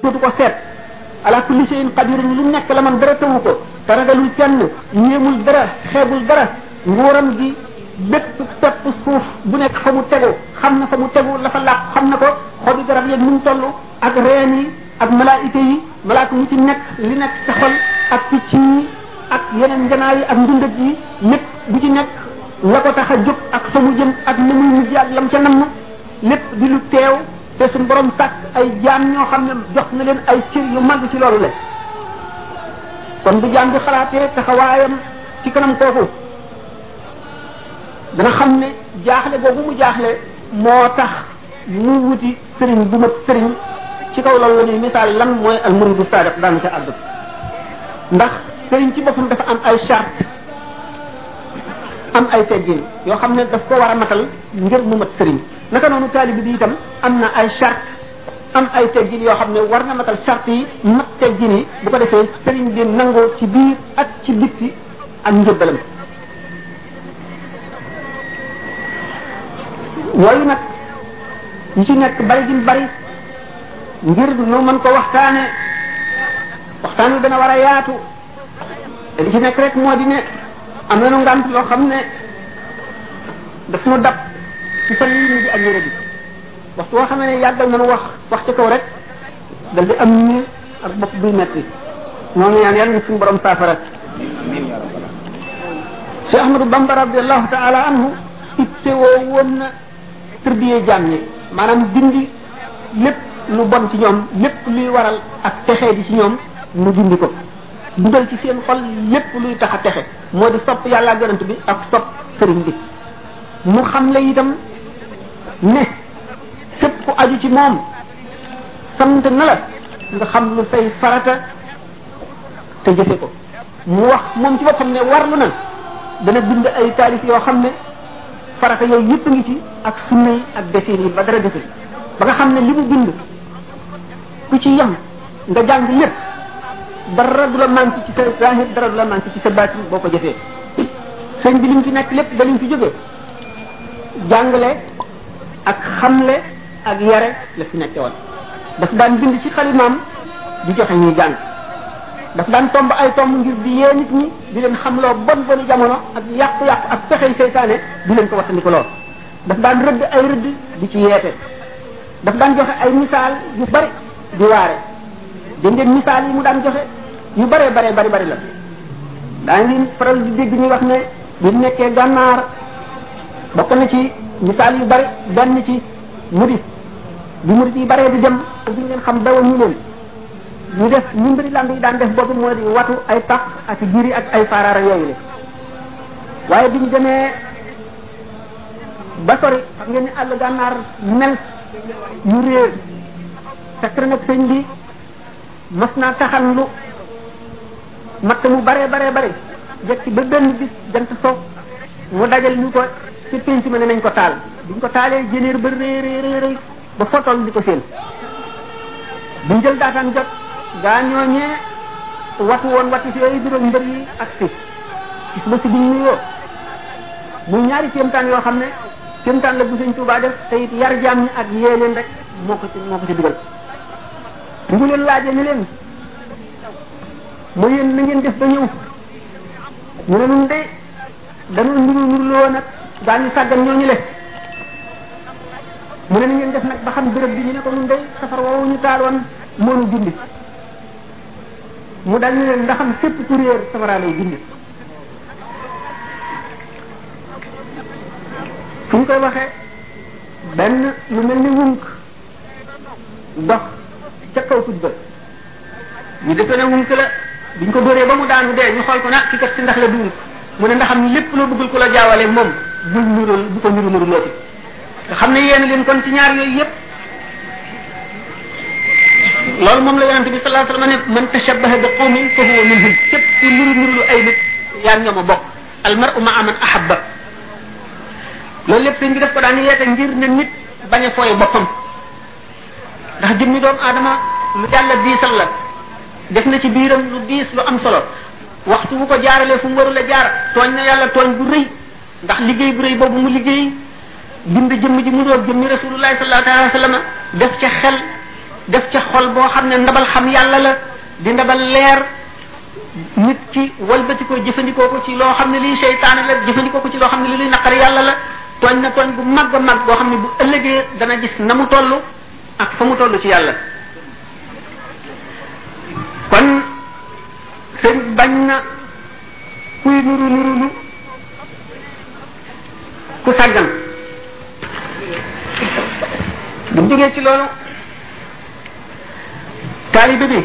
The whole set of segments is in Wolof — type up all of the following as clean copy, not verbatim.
dootu ko seet ala kulli shay'in qadir lu nekk la man dara tawu ko te ragalul kenn ñeemul dara xeebul dara nguuram gi bépp pepp suuf bu nekk fa mu tegu xam na fa mu tegu la fa làq xam na ko xobi garab yeeg nu mu toll ak reen yi ak malaayika yi malaaka mu ci nekk li nekk sa xol ak picc yi ak yeneen njanaaw yi ak ndundat yi lépp bu ci nekk la ko tax a jóg ak fa mu jëm ak na muy mujj ak lam ca namm lépp di lu teew te suñu borom sàkk ay jaam ñoo xam ne jox na leen ay cër yu mag ci loolu la kon bu jaam bi xalaatee taxawaayam ci kanam kooku dana xam ne jaaxle boobu mu jaaxle moo tax mu wuti sëriñ bu mat sëriñ ci kaw loolu la ñuy misaal lan mooy al muridu sadiq daan ca àdd ndax sëriñ ci boppam dafa am ay charte am ay teggin yoo xam ne daf ko war a matal ngir mu mat sëriñ naka noonu taalibi bi itam am na ay charte am ay teggin yoo xam ne war na matal charte yi mat teggin yi bu ko defee sëriñ bi nangoo ci biir ak ci bitti ak njëbbalam yooyu nag yi ci nekk bari gi bari ngir nu mën ko waxtaan wi dana war a yaatu li ci nekk rek moo di ne am na nu ngant loo xam ne daf nu dab ci fan yi ñu di ak yére bi waxtu woo xam ne yàggal nañu wax ca kaw rek dal di am ni ak bopp buy metti moo ngi ñaan yàlla suñu borom saafara Cheikh Ahmadou Bamba radiallahu taala anhu itte woo woon na tërbiyee jaam ñi maanaam dindi lépp lu bon ci ñoom lépp luy waral ak texee di ci ñoom mu dindi ko dugal ci seen xol lépp luy tax a texe moo di sopp yàlla ak yonent bi ak sopp sëriñ bi mu xam le itam ne fépp ku aju ci moom sant na la nga xam lu say farata te jëfe ko mu wax moom ci boppam ne warlu na dana bind ay taalif yoo xam ne farata yooyu yëpp a ngi ci ak sunna yi ak defin yi ba dara desul ba nga xam ne li mu bind ku ci yem nga jàng lépp dara du la manqué ci sa zahir dara du la manqué ci sa baatin boo ko jëfee sëñ bi lim ci nekk lépp da lim fi jógee jàngale ak xamle ak yare la fi nekke woon daf daan bind ci xalimaam di joxe ñuy jàng daf daan tomb ay tomb ngir di yee nit ñi di leen xamloo bon boni jamono ak yàqu-yàqu ak pexey seytaane di leen ko wattandiko lool daf daan rëdd ay rëdd di ci yeete daf daan joxe ay misaal yu bari di waare dégg ngeen misaal yi mu daan joxe yu bari la daa ngi faral di dégg ñu wax ne bi mu nekkee gànnaar bokk na ci misaal yu bari benn ci murid bi murid yi baree di dem di ngeen xam dawa ñu leen ñu def ñu mbiri lamb yi daan def boobu moo di watu ay pax ak jiri ak ay faaraara yooyu la waaye biñ demee ba sori xam ngeen ni àll gànnaar mel ñu réer fekk nag sëñ bi mas naa taxan lu matt mu bare jekki ba benn bis jant soog mu dajal ñu ko ci penc ma ne nañ ko taal biñ ko taalee jëneer ba réy ba fotol di ko seen buñ jël daataan jot gaa ñooñee watu woon watu si yooyu juróom mbër yi ak si gis ba si biñ nuyoo muy ñaari kéemtaan yoo xam ne kéemtaan la bu Sëñ Tuubaa def te it yar jaam ñi ak yee leen rek moo ko ci dugal bu leen laajee ne leen mu yéen na ngeen def ba ñëw ñu ne nun de dañoo nuru woon nag gaa ñu sàggan ñooñu le mu ne na ngeen def nag ba xam béréb bi ñu ne ko nun de safar woowu ñu taaloon moonu gindi mu dal ñu leen ndaxam fépp ku réer safara lay gindi fu ñu koy waxee benn lu mel ni wunk dox ca kaw tuj ba ñu defee ne wunk la biñ ko bëree ba mu daanu dee ñu xool ko nag ki kat si ndax la duwunk mu ne ndaxam lépp loo bëggul ko la jaawale moom bu ko nuru looti nga xam ne yéen leen kon ci ñaar yooyu yëpp loolu moom la yonente bi sallallahu alayhi wasallam ne man tashabbaha bi qawmin fa huwa minhum képp ku nuru ay nit yaa ñoom a bokk al mar'u ma'a man ahabba loolu lépp sëñ bi def ko daan yeete ngir ne nit bañ a fooye boppam ndax jëmmi doomu aadama lu yàlla diisal la def na ci biiram lu diis lu am solo waxtu bu ko jaaralee fu mu warul a jaar tooñ na yàlla tooñ bu rëy ndax liggéey bu rëy boobu mu liggéey bind jëmm ji mu doog jëmmi rasulullahi sallallahu alayhi wasallam def ca xel def ca xol boo xam ne ndabal xam yàlla la di ndabal leer nit ki walbati ko jëfandikoo ko ci loo xam ne lii seytaane la jëfandikoo ko ci loo xam ne li luy naqari yàlla la tooñ na tooñ bu mag a mag boo xam ne bu ëllëgee dana gis na mu toll ak fa mu toll ci yàlla kon sëriñ bañ na kuy nuru ku sàggan bu mu jógee ci loolu taalibe bi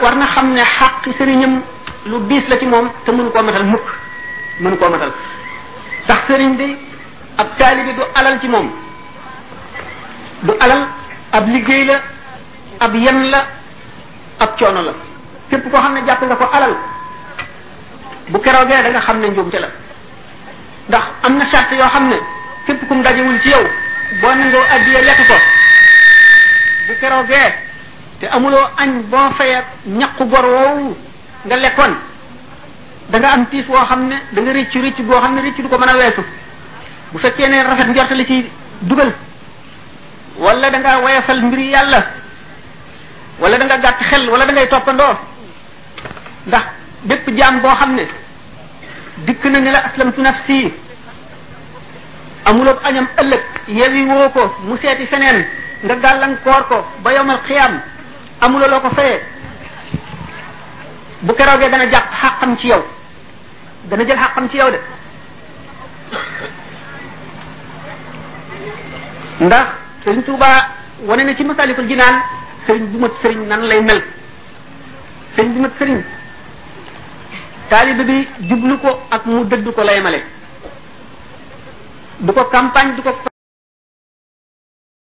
war na xam ne xaqi sëriñam lu diis la ci moom te mënu koo matal mukk mënu koo matal ndax sëriñ bi ab taalibe du alal ci moom du alal ab liggéey la ab yen la ab coono la képp koo xam ne jàpp nga ko alal bu keroogee da nga xam ne njuumte la ndax am na charte yoo xam ne képp kum dajewul ci yow boo nangoo addiya lekk ko bu keroogee te amuloo añ boo fayee ñaqu gor woowu nga lekkoon da nga am tiis woo xam ne da nga rëccu boo xam ne rëccu du ko mën a weesu bu fekkee ne rafet njort la ci dugal wala da nga woyofal mbiri yàlla wala da nga gàtt xel wala da ngay toppandoo ndax bépp jaam boo xam ne dikk na ni la aslamtu nafsi amuloo añam ëllëg yewi woo ko mu seeti feneen nga gàllankoor ko ba yowmal xiyaam amuloo loo ko fayee bu keroogee dana jàpp xàqam ci yow dana jël xàqam ci yow de ndax Sëriñ Tuubaa wane na ci Masaalikul Jinaan sëriñ bu mat sëriñ nan lay mel sëriñ bu mat sëriñ taalibe bi jublu ko ak mu dëdd ko lay male du ko campagne du ko